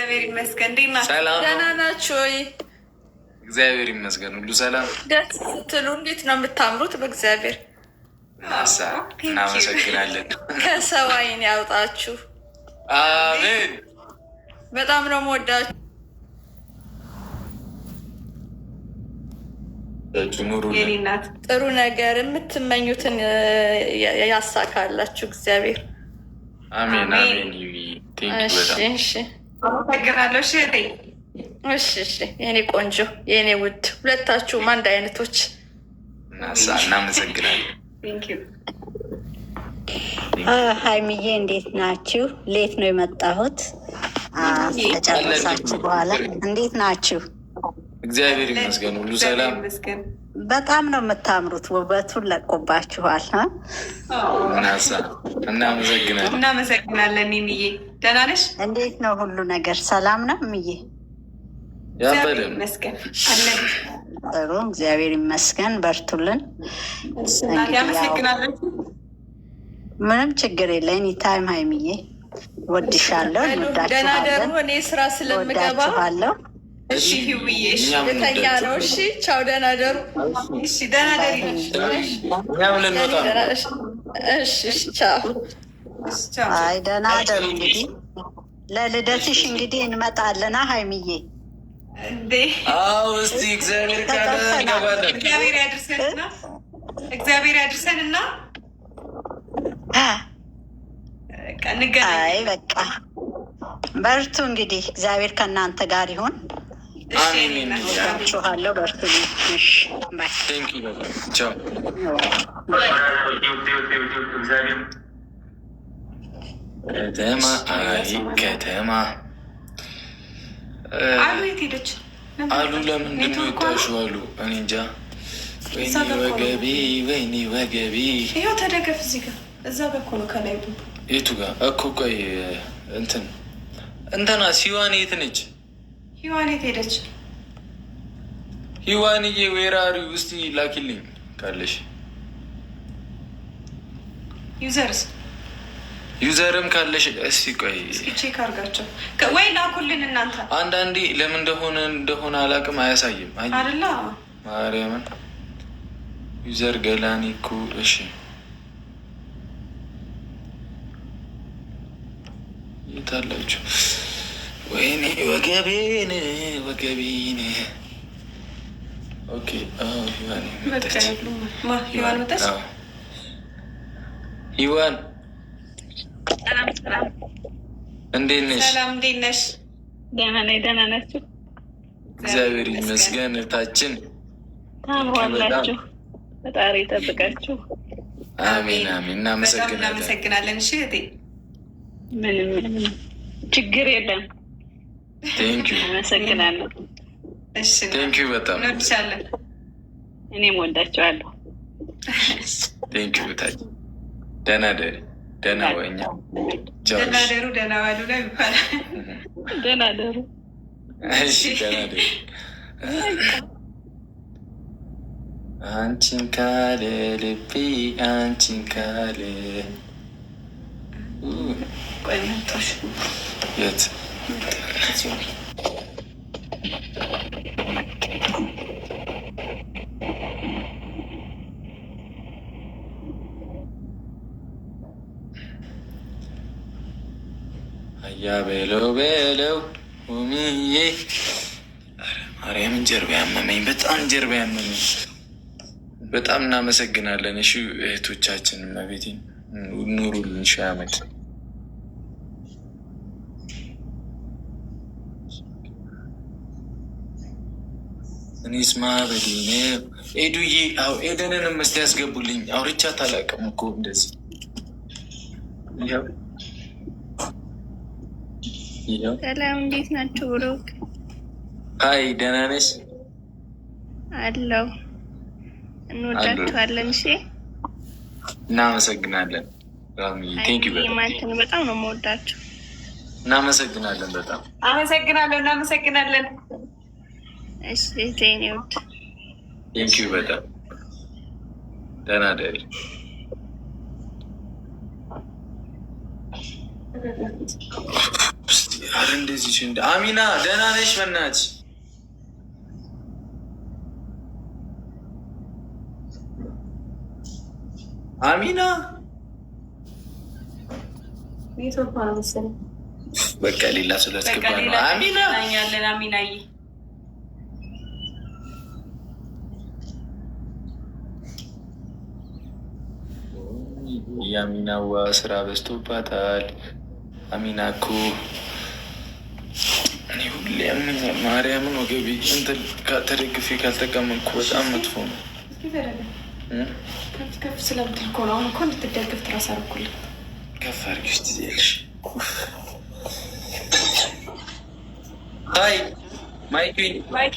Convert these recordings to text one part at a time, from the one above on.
እግዚአብሔር ይመስገን። እንዴት ናችሁ? ሰላም ደህና ነው? ናችሁ ወይ? እግዚአብሔር ይመስገን፣ ሁሉ ሰላም። ደስ ስትሉ እንዴት ነው የምታምሩት! በእግዚአብሔር። ናሳ እናመሰግናለን። ከሰው ዓይን ያውጣችሁ። አሜን። በጣም ነው የምወዳችሁ። ኑሩልን። የኔ እናት። ጥሩ ነገር የምትመኙትን ያሳካላችሁ እግዚአብሔር። አሜን። አሜን። አሜን። Thank you እሺ። በጣም። እሺ። አመሰግናለሁ። እሺ እህቴ። እሺ፣ የኔ ቆንጆ፣ የኔ ውድ፣ ሁለታችሁም አንድ አይነቶች። ናሳ እናመሰግናለን። Thank you. ሀይሚዬ፣ እንዴት ናችሁ? Late ነው የመጣሁት ከጨረሳችሁ በኋላ። እንዴት ናችሁ? እግዚአብሔር ይመስገን፣ ሁሉ እግዚአብሔር ሰላም። ይመስገን። በጣም ነው የምታምሩት። ውበቱን ለቆባችኋል። ናሳ እናመሰግናለን። እናመሰግናለን። ኒንዬ፣ ደህና ነሽ? እንዴት ነው ሁሉ ነገር? ሰላም ነው እምዬ? ያበደ እግዚአብሔር ነው። ይመስገን አለን። ጥሩ፣ እግዚአብሔር ይመስገን። በርቱልን። እናቴ። እንግዲህ ያው አመሰግናለሁ። ምንም ችግር የለ። Anytime ሀይሚዬ፣ ወድሻለሁ። በሉ ደህና ደሩ። እንወዳችኋለን። እኔ ስራ ስለምገባ ወዳችኋለሁ። እሺ ህውዬ፣ እሺ። እኛም ልተኛ ነው። እሺ፣ ቻው፣ ደህና ደሩ። እሺ፣ ደህና ደሪ። እኛም ልንወጣ ነው። እሺ፣ ቻው። እሺ፣ ቻው። አይ፣ ደህና ደሩ። እንግዲህ ለልደትሽ እንግዲህ እንመጣለና ሀይሚዬ። እንዴ! አዎ፣ እስቲ እግዚአብሔር ካለ እንገባለን። እግዚአብሔር ያድርሰንና፣ እግዚአብሔር ያድርሰንና በቃ እንገናኝ። አይ በቃ በርቱ እንግዲህ፣ እግዚአብሔር ከእናንተ ጋር ይሁን። እሺ። አሜን። የኔ እናት። ወዳችኋለሁ። በርቱ። እሺ፣ bye። Thank you በጣም፣ ቻው። እግዚአብሔር። ከተማ፣ አይ ከተማ። አሉ የት ሄደች? አሉ፣ ለምንድን ነው ኔትወርኳ ነው? የወጣሽው? አሉ፣ እኔ እንጃ። ወይኔ እዛ ጋር እኮ ነው። ወገቤ፣ ወይኔ ወገቤ። ይኸው ተደገፍ፣ እዚህ ጋር፣ እዛ ጋር እኮ ነው ከላይ። የቱ ጋር እኮ? ቆይ፣ እንትን እንትና ሲዋን የት ነች? ሂዋን የት ሄደች? ሂዋንዬ፣ where are you? እስቲ ላኪልኝ ካለሽ። Users? User ም ካለሽ እስቲ ቆይ። እስኪ check አድርጋቸው ወይ ላኩልን እናንተ። አንዳንዴ ለምን እንደሆነ አላውቅም፣ አያሳይም። አይ አይደለ? ማርያምን፣ user ገላኒ እኮ፣ እሺ፣ የት አላችሁ? ወይኔ ወገቤን፣ ወገቤን። Okay፣ አዎ፣ ሂዋን በቃ መጣች። የሉም። ማ፣ ሂዋን መጣች? አዎ። ሂዋን። ሰላም ሰላም። እንዴት ነሽ? ሰላም፣ እንዴት ነሽ? ደህና ነኝ። ደህና ናችሁ? እግዚአብሔር ይመስገን እህታችን። ታምሯላችሁ። ፈጣሪ ይጠብቃችሁ። አሜን አሜን። በጣም እናመሰግናለን። እናመሰግናለን። እሺ እህቴ። ምንም ምንም ችግር የለም። Thank you. አመሰግናለሁ። እሺ። Thank you በጣም። እንወድሻለን። እኔም ወዳችኋለሁ። Thank you እህታችን። ደህና ደሪ፣ ደህና ወኛ። ደህና ደሩ፣ ደህና ዋሉ ነው ይባላል። ደህና ደሩ። እሺ፣ ደህና ደሪ። አንቺን ካለ ልቤ፣ አንቺን ካለ ቆይ መጣሽ። የት? እዚሁ ነኝ። አያ በለው በለው ሆሚዬ። ኧረ ማርያምን ጀርባ ያመመኝ፣ በጣም ጀርባ ያመመኝ። በጣም እናመሰግናለን። እሺ እህቶቻችን፣ እመቤቴን ኑሩልን ሺህ ዓመት። እኔስ ማበዴ ነው። ኤዱዬ፣ አዎ፣ ኤደንንም እስቲ ያስገቡልኝ። አውርቻት አላውቅም እኮ እንደዚህ። ይኸው ይኸው። ሰላም፣ እንዴት ናችሁ? ብሩክ። Hi፣ ደህና ነሽ? አለው፣ እንወዳችኋለን። እሺ። እናመሰግናለን ራሚ፣ thank you በጣም። ማንተን በጣም ነው የምወዳችሁ። እናመሰግናለን በጣም። አመሰግናለሁ። እናመሰግናለን። እሺ የኔ ውድ። Thank you በጣም፣ ደህና ደሪ። እስቲ ኧረ እንደዚህ አሚና ደህና ነሽ? በእናትሽ አሚና በቃ ሌላ ሰው ላስገባ ነው። አሚና አሚናዬ የአሚናዋ ስራ በዝቶባታል። አሚና እኮ እኔ ሁሌ ያመኛል። ማርያምን ወገቤ እንትን ተደግፌ ካልተቀመጥኩ በጣም መጥፎ ነው። ከፍ ከፍ ስለምትል እኮ ነው። አሁን እኮ እንድትደግፍ ትራስ አደረኩልህ። ከፍ አድርጊሽ ትይያለሽ። Hi ማይኪ ማይኪ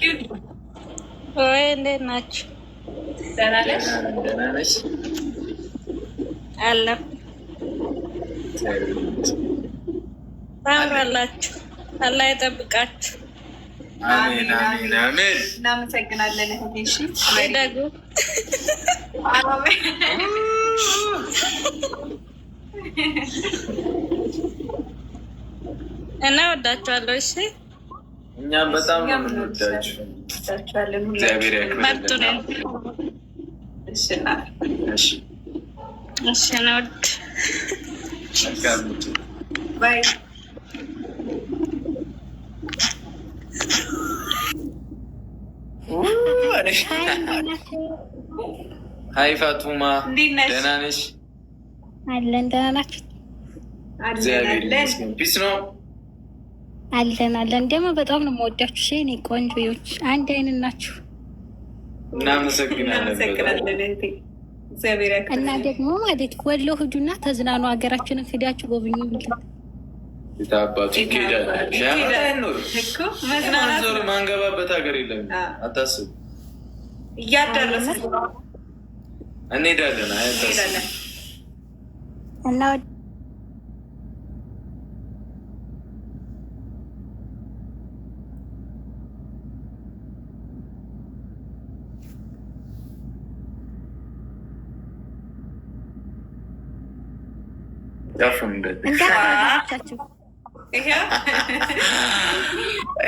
ወይ እንዴት ናችሁ? ደህና ነሽ? ደህና ነሽ? አለሁ። ታምራላችሁ። አላህ ይጠብቃችሁ። አሜን አሜን አሜን። እናመሰግናለን እህቴ። እሺ ደጉ እና ወዳችኋለሁ። እሺ እኛም በጣም ነው የምንወዳችሁ። እግዚአብሔር ያክብርልን። እሺ እናት እሺ እሺ ነው ውድ መልካም Bye። Hi ፋጡማ እንዴት ነሽ? ደህና ነሽ? አለን ደህና ናችሁ? እግዚአብሔር ይመስገን። Peace ነው። አለን አለን። ደግሞ በጣም ነው የምወዳችሁ። እሺ የእኔ ቆንጆዎች አንድ አይነት ናችሁ። እናመሰግናለን። እናመሰግናለን እህቴ። እግዚአብሔር እና ያክብርልን። ደግሞ ማለት ወሎ ሂዱና ተዝናኑ፣ ሀገራችንን ሂዳችሁ ጎብኙ። አባቱ ይኬዳል። ሺህ ዓመት አይኖርም እኮ መዝናናት ዞር ማንገባበት ሀገር የለም። አታስቡ፣ እያዳረስን እንሄዳለን። አይ አታስቡ። እንሄዳለን። እና ጫፉን እንደዚህ እንዳታችሁ ይኸው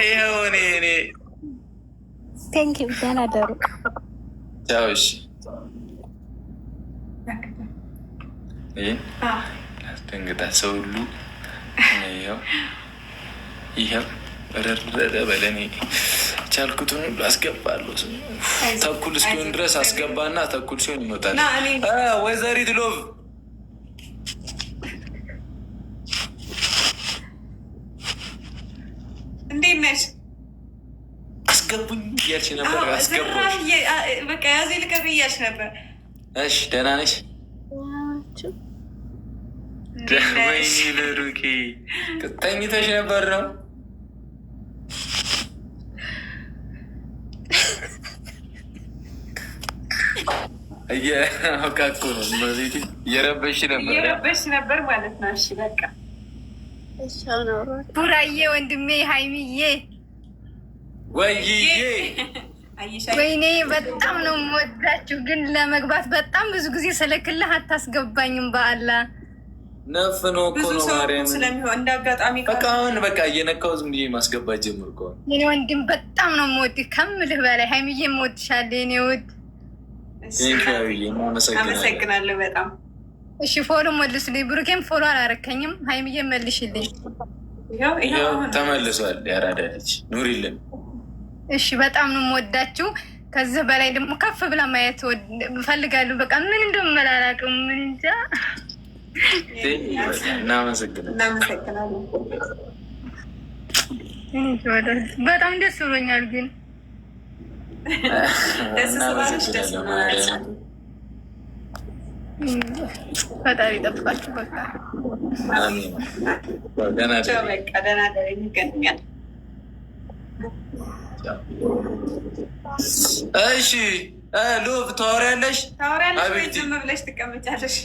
ይኸው እኔ Thank you። ደህና ደሩ። ቻው። እሺ ይህ ያስደንግጣል ሰው ሁሉ። ይኸው ይኸው ረረረ በለኔ ቻልኩትን ሁሉ አስገባለሁ። ተኩል እስኪሆን ድረስ አስገባና ተኩል ሲሆን ይወጣል። ና እኔ ወይዘሪት ሎቭ እንዴት ነሽ? አስገቡኝ እያልሽ ነበር። አስገባሁሽ። በቃ ያዙ ልቀቅ እያልሽ ነበር። እሺ ደህና ነሽ? ወይኔ ብሩኬ ተኝተሽ ነበር ነው? አውቃ እኮ ነው እመቤቴ። እየረበሽ ነበር እየረበሽ ነበር ማለት ነው። እሺ በቃ ቡራዬ ወንድሜ ሀይሚዬ ወይዬ ወይኔ በጣም ነው የምወዳችሁ፣ ግን ለመግባት በጣም ብዙ ጊዜ ስልክልህ አታስገባኝም። በአላ ነፍ ነው እኮ ብዙ ነው ሰው ማርያምን። ስለሚሆን እንደ አጋጣሚ በቃ አሁን በቃ እየነካው ዝም ብዬ ማስገባት ጀምር እኮ። የኔ ወንድም በጣም ነው የምወድህ ከምልህ በላይ። ሀይሚዬ እወድሻለሁ የኔ ውድ። Thank you አብዬ፣ እናመሰግናለን። አመሰግናለሁ በጣም። እሺ follow መልሱልኝ። ብሩኬም follow አላረከኝም። ሀይሚዬ መልሽልኝ። ይኸው ይኸው ይኸው አሁን ተመልሷል። ያራዳ ልጅ ኑሪልን። እሺ በጣም ነው የምወዳችሁ። ከዚህ በላይ ደግሞ ከፍ ብላ ማየት እፈልጋለሁ። በቃ ምን እንደምል አላውቅም። ምን እንጃ። እናመሰግናለን። እናመሰግናለን። እኔ በጣም ደስ ብሎኛል ግን ደስ ስላለሽ ደስ ብሎናል። ፈጣሪ ይጠብቃችሁ። በቃ አሜን። ደህና ቻው፣ ደሪ። በቃ ደህና ደሪ፣ እንገናኛለን። እሺ ሎቭ ታወሪያለሽ? ታወሪያለሽ ወይ አቤት። ዝም ብለሽ ትቀመጫለሽ?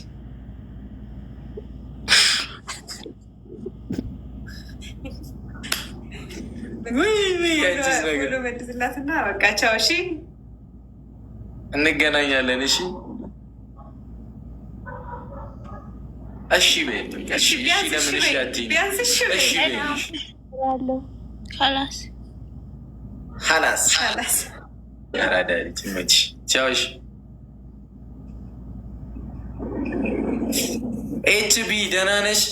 ውይ ውይ፣ አንቺስ ነገር ሁሉ መልስላትና በቃ ቻው። እሺ እንገናኛለን። እሺ እሺ በይ በቃ እሺ። እሺ ቢያንስ ለምን እሺ እሺ በይ፣ አትይኝም? ቢያንስ እሺ በይ። እሺ በይ። خلاص. خلاص. خلاص. ያራዳ ልጅ ይመችሽ። ቻው። እሺ ኤችቢ ደህና ነሽ?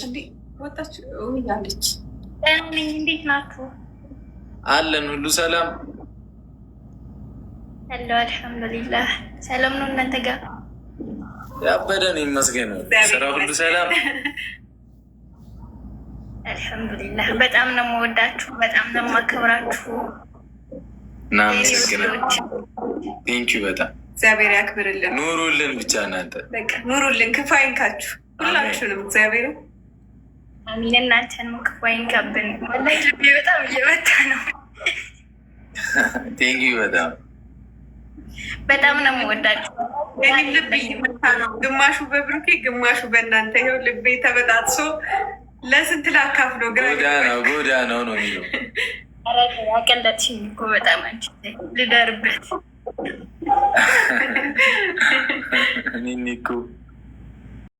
ወጣች ያለች። ደህና ነኝ። እንዴት ናችሁ? አለን፣ ሁሉ ሰላም። አለሁ፣ አልሐምዱሊላህ። ሰላም ነው እናንተ ጋር? ያበደ ነው፣ ይመስገን። ስራ ሁሉ ሰላም። አልሐምዱሊላህ። በጣም ነው የምወዳችሁ፣ በጣም ነው የማከብራችሁ። እናመሰግናለን። Thank you በጣም። እግዚአብሔር ያክብርልን። ኑሩልን ብቻ እናንተ። በቃ ኑሩልን፣ ክፉ አይንካችሁ ሁላችሁንም እግዚአብሔር። አሚን። እናንተንም ክፉ አይንካብን። ወላሂ ልቤ በጣም እየመታ ነው። Thank you በጣም። በጣም ነው የምወዳችሁ። እኔም ልብ እየመታ ነው። ግማሹ በብሩኬ ግማሹ በእናንተ። ይኸው ልቤ ተበጣጥሶ ለስንት ላካፍ ነው ግራ። ጎዳናው ጎዳናው ነው የሚለው። ኧረ አቀለጥሽኝ እኮ በጣም አንቺ፣ ልደርበት። እኔ እኮ